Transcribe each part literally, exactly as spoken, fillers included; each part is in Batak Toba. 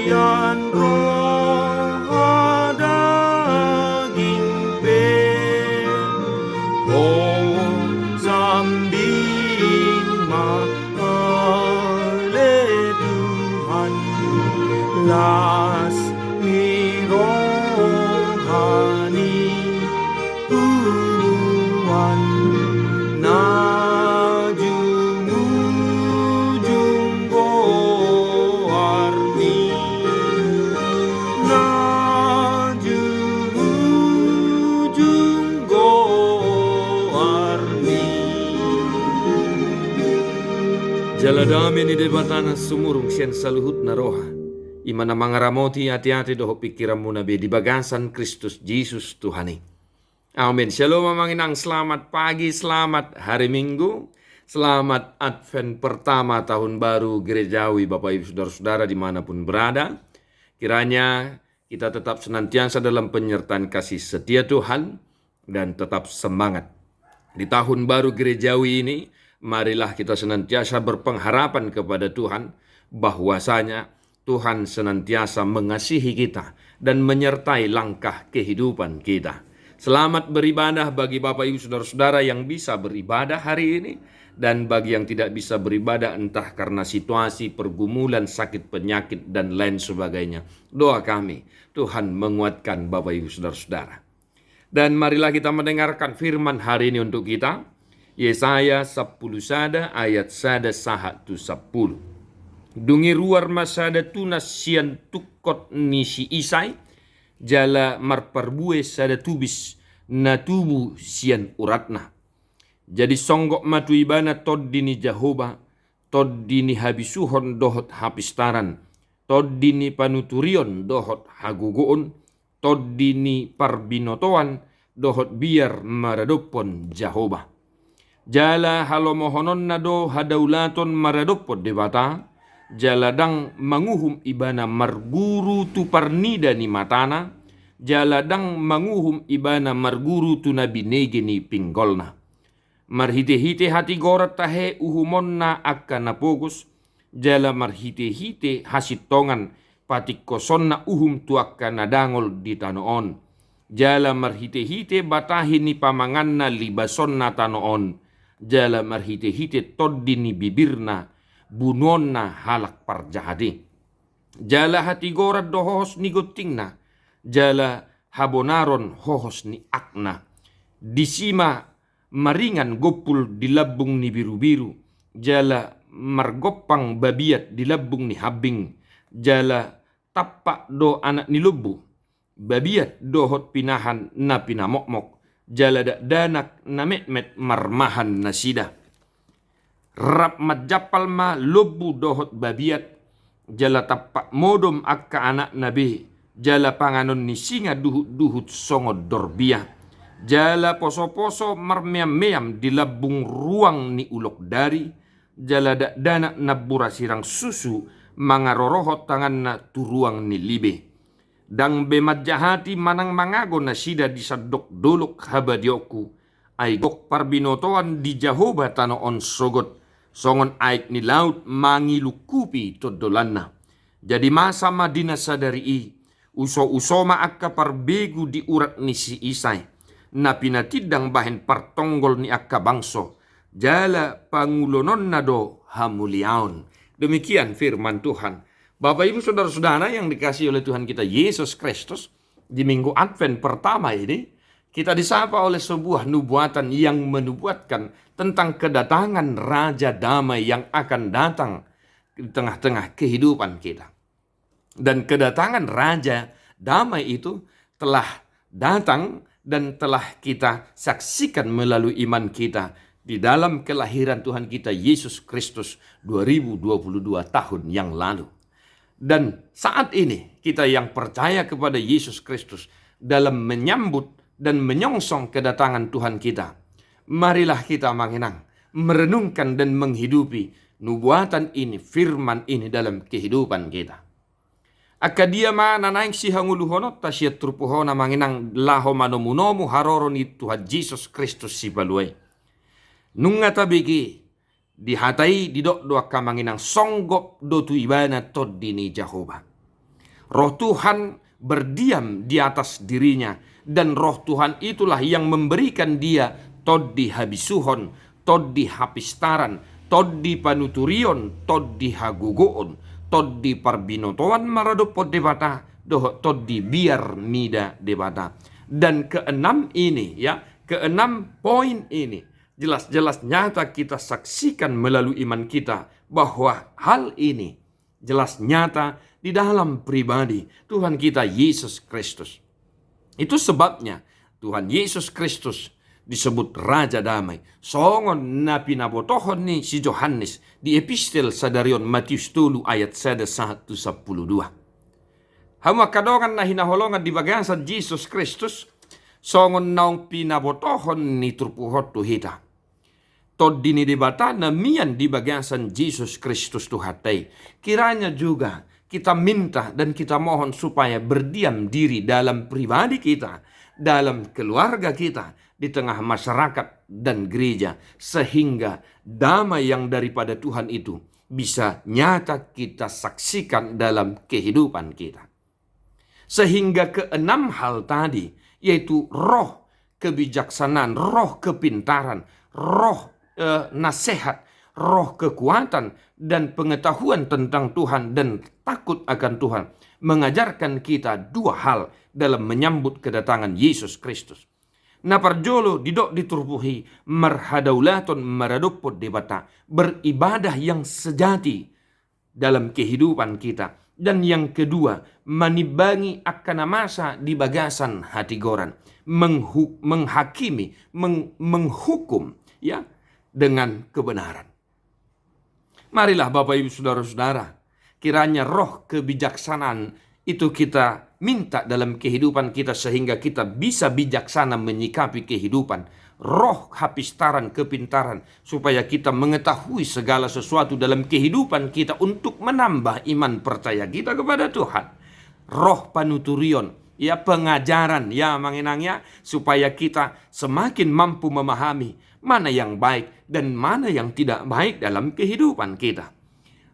Sian roha daging pe, ho sambing ma ale Tuhan, las ni roha ni Tuhan, na jumujung goarmi, na jumujung goarmi. Jala dame ni Debata na sumurung sian saluhutna roha, i ma na mangaramoti ateate dohot pingkiranmuna be di bagasan Kristus Jesus Tuhan i. Amin. Shalom amang inang, selamat pagi, selamat hari Minggu, selamat Advent pertama tahun baru gerejawi, Bapak Ibu Saudara-saudara dimanapun berada. Kiranya kita tetap senantiasa dalam penyertaan kasih setia Tuhan dan tetap semangat. Di tahun baru gerejawi ini, marilah kita senantiasa berpengharapan kepada Tuhan, bahwasanya Tuhan senantiasa mengasihi kita dan menyertai langkah kehidupan kita. Selamat beribadah bagi Bapak Ibu Saudara-saudara yang bisa beribadah hari ini, dan bagi yang tidak bisa beribadah entah karena situasi, pergumulan, sakit, penyakit, dan lain sebagainya. Doa kami, Tuhan menguatkan Bapak Ibu Saudara-saudara. Dan marilah kita mendengarkan firman hari ini untuk kita. Yesaya sampulu sada ayat sada sahat tu sampulu. Dung i ruar ma sada tunas sian tungkot ni si Isai, jala marparbue sada tubis na tubu sian uratna. Jadi songgop ma tu ibana tondi ni Jahowa, tondi ni habisuhon dohot hapistaran, tondi ni panuturion dohot hagogoon, tondi ni parbinotoan dohot biar maradophon Jahowa. Jala halomohononna do hadaulaton maradophon Debata, jala ndang manguhum ibana marguru tu parnida ni matana, jala ndang manguhum ibana marguru tu na binege ni pinggolna. Marhitehite hatigoran tahe uhumonna angka na pogos, jala marhitehite hasintongan patingkosonna uhum tu angka na dangol di tano on. Jala marhitehite batahi ni pamanganna libasonna tano on, jala marhitehite tondi ni bibirna bunuonna halak parjahat i. Jala hatigoran do hohos ni gontingna, jala habonaron hohos ni akna. Disi ma maringan gompul di lambung ni birubiru, jala margompang babiat di lambung ni hambing, jala tampak do anak ni lombu, babiat dohot pinahan na pinamokmok, jala dakdanak na metmet marmahan nasida. Rap manjampal ma lombu dohot babiat, jala tampak modom angka anakna be, jala panganon ni singa duhutduhut songon dorbia. Jala posoposo marmeammeam di lambung ruang ni ulok dari, jala dakdanak nambura sirang susu mangarorohon tanganna tu ruang ni libe. Ndang be manjahati manang mangago nasida di sandok dolok habadiaonku, ai gok parbinotoan di Jahowa tano on sogot, songon aek ni laut mangilungkupi tondolanna. Jadi masa ma di na sadari i, usouso ma angka parbegu di urat ni si Isai, na pinatindang bahen partonggol ni angka bangso, jala pangulononna do hamuliaon. Demikian firman Tuhan. Bapak Ibu Saudara-saudara yang dikasihi oleh Tuhan kita Yesus Kristus, di Minggu Advent pertama ini, kita disapa oleh sebuah nubuatan yang menubuatkan tentang kedatangan Raja Damai yang akan datang di tengah-tengah kehidupan kita. Dan kedatangan Raja Damai itu telah datang dan telah kita saksikan melalui iman kita di dalam kelahiran Tuhan kita Yesus Kristus dua ribu dua puluh dua tahun yang lalu. Dan saat ini, kita yang percaya kepada Yesus Kristus, dalam menyambut dan menyongsong kedatangan Tuhan kita, marilah kita, amang inang, merenungkan dan menghidupi nubuatan ini, firman ini dalam kehidupan kita. Angka dia ma na naeng sihangoluhononta sian turpuk on, amang inang, laho manomunomu haroro ni Tuhan Jesus Kristus Sipalua i? Nunga tabege, di hata i didok do angka, amang inang, songgop do tu ibana tondi ni Jahowa. Roh Tuhan berdiam di atas dirinya, dan Roh Tuhan itulah yang memberikan dia tondi habisuhon, tondi hapistaran, tondi panuturion, tondi hagogoon, tondi parbinotoan maradophon Debata, dohot tondi biar mida Debata. Dan keenam ini, ya, keenam poin ini jelas-jelas nyata kita saksikan melalui iman kita bahwa hal ini jelas nyata di dalam pribadi Tuhan kita Yesus Kristus. Itu sebabnya Tuhan Yesus Kristus disebut Raja Damai. Songon na pinabotohon ni si Johannes di epistel sadari on, Matius tolu ayat sada sahat tu sampulu dua. Hamu angka dongan na hinaholongan di bagasan Jesus Kristus, songon naung pinabotohon ni turpuk on tu hita. Tondi ni Debata na mian di bagasan Jesus Kristus Tuhanta i. Kiranya juga kita minta dan kita mohon supaya berdiam diri dalam pribadi kita, dalam keluarga kita, di tengah masyarakat dan gereja, sehingga damai yang daripada Tuhan itu bisa nyata kita saksikan dalam kehidupan kita. Sehingga keenam hal tadi, yaitu roh kebijaksanaan, roh kepintaran, roh, eh, nasehat, roh kekuatan, dan pengetahuan tentang Tuhan dan takut akan Tuhan, mengajarkan kita dua hal dalam menyambut kedatangan Yesus Kristus. Na parjolo, didok di turpuk i, marhadaulaton maradophon Debata, beribadah yang sejati dalam kehidupan kita. Dan yang kedua, manimbangi angka na masa di bagasan hatigoran, menghu-, menghakimi, meng-, menghukum, ya, dengan kebenaran. Marilah Bapak Ibu Saudara-saudara, kiranya roh kebijaksanaan itu kita minta dalam kehidupan kita sehingga kita bisa bijaksana menyikapi kehidupan. Roh hapistaran, kepintaran, supaya kita mengetahui segala sesuatu dalam kehidupan kita untuk menambah iman percaya kita kepada Tuhan. Roh panuturion, ya, pengajaran, ya, Amang Inang, ya, supaya kita semakin mampu memahami mana yang baik dan mana yang tidak baik dalam kehidupan kita.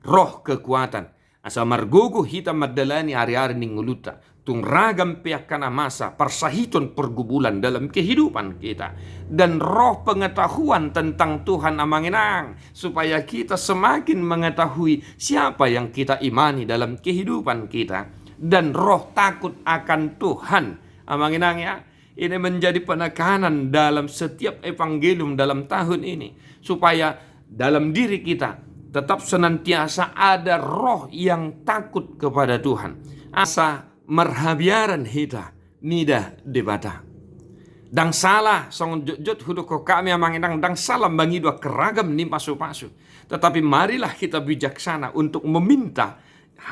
Roh kekuatan, asa margogo hita mandalani ari-ari ni ngolunta. Tung ragam pe angka na masa, parsahiton pergumulan dalam kehidupan kita. Dan roh pengetahuan tentang Tuhan, Amang Inang, supaya kita semakin mengetahui siapa yang kita imani dalam kehidupan kita. Dan roh takut akan Tuhan, Amang Inang, ya, ini menjadi penekanan dalam setiap evangelium dalam tahun ini, supaya dalam diri kita tetap senantiasa ada roh yang takut kepada Tuhan. Asa marhabiaran hita mida Debata. Ndang sala, songon jotjot hudokhon hami, Amang Inang, ndang sala mangido angka ragam ni pasupasu. Tetapi marilah kita bijaksana untuk meminta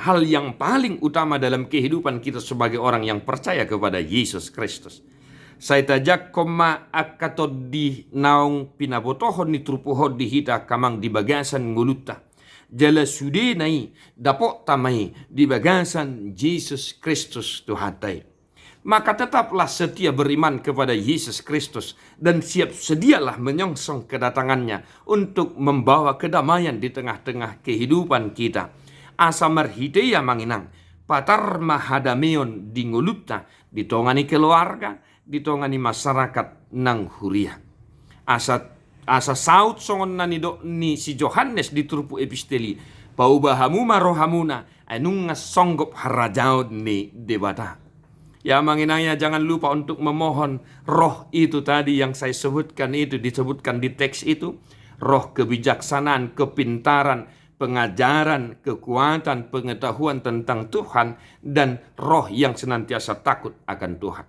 hal yang paling utama dalam kehidupan kita sebagai orang yang percaya kepada Yesus Kristus. Sai tajangkon ma angka tondi naung pinabotohon ni turpuk on di hita angka amang di bagasan ngolunta. Jala sudena i, dapotta ma i di bagasan Jesus Kristus Tuhanta i. Maka tetaplah setia beriman kepada Yesus Kristus dan siap sedialah menyongsong kedatangan-Nya untuk membawa kedamaian di tengah-tengah kehidupan kita. Asa marhite i, Amang Inang, patar ma hadameon di ngolunta, di tonga ni keluarga, di tonga ni masyarakat nang huria. Asa, asa saut songon na nidok ni si Johannes di turpuk epistel i, paubah hamu ma rohamuna, ai nunga songgop harajaon ni Debata. Ya, Amang Inang, ya, jangan lupa untuk memohon roh itu tadi yang saya sebutkan itu, disebutkan di teks itu, roh kebijaksanaan, kepintaran, pengajaran, kekuatan, pengetahuan tentang Tuhan, dan roh yang senantiasa takut akan Tuhan.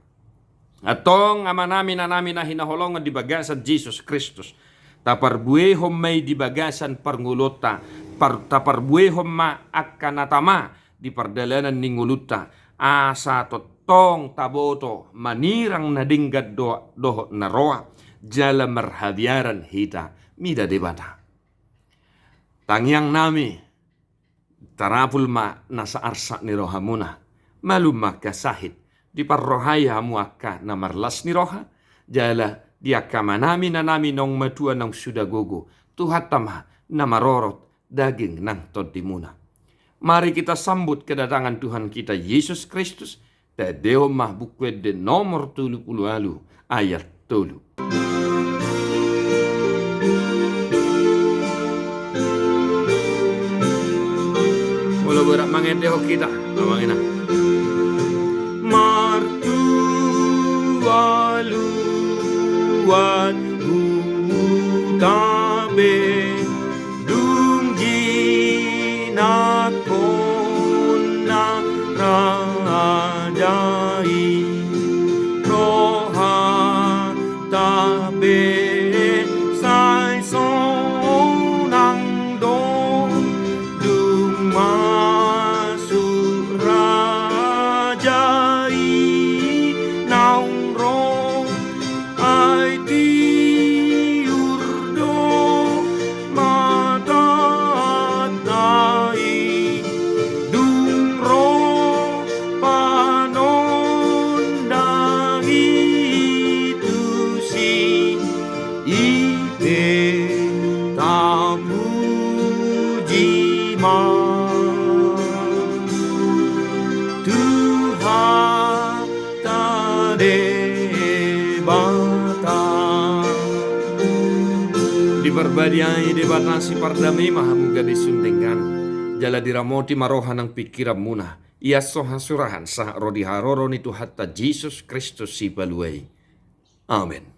Antong amanami, inanami na hinaholongan di bagasan Jesus Kristus, taparbuehon ma i di bagasan parngoluonta, par-, taparbuehon ma angka na tama di pardalanan ni ngolunta, asa tongtong taboto manirang na denggan do-, dohot na roa, jala marhabiaran hita mida Debata. Tangiangnami, tarapul ma nasa arsak ni rohamuna. Malum ma angka sahit, diparrohai hamu angka na marlas ni roha, jala di angka amanami, inanami naung matua, naung suda gogo, Tuhanta ma na marorot daging nang tondimuna. Mari kita sambut kedatangan Tuhan kita Yesus Kristus. Taendehon ma Buku Ende nomor tolu pulu ualu, ayat tolu. Molo borat mangendehon hita, amang inang. Martualuan huta be, dung jinanghon na raja i, rohanta be sai sonang do, dung masuk raja i naung ro. Ai tiur do matanta i, dung ro panondang i tusi, i pe tapuji ma Tuhan. Debata. Diparbadiai Debata sipardame ma hamu gabe siundenggan, jala diramoti ma roha nang pingkiranmuna, ia so hasurahan sahat ro di haroro ni Tuhanta Jesus Kristus Sipalua i. Amen.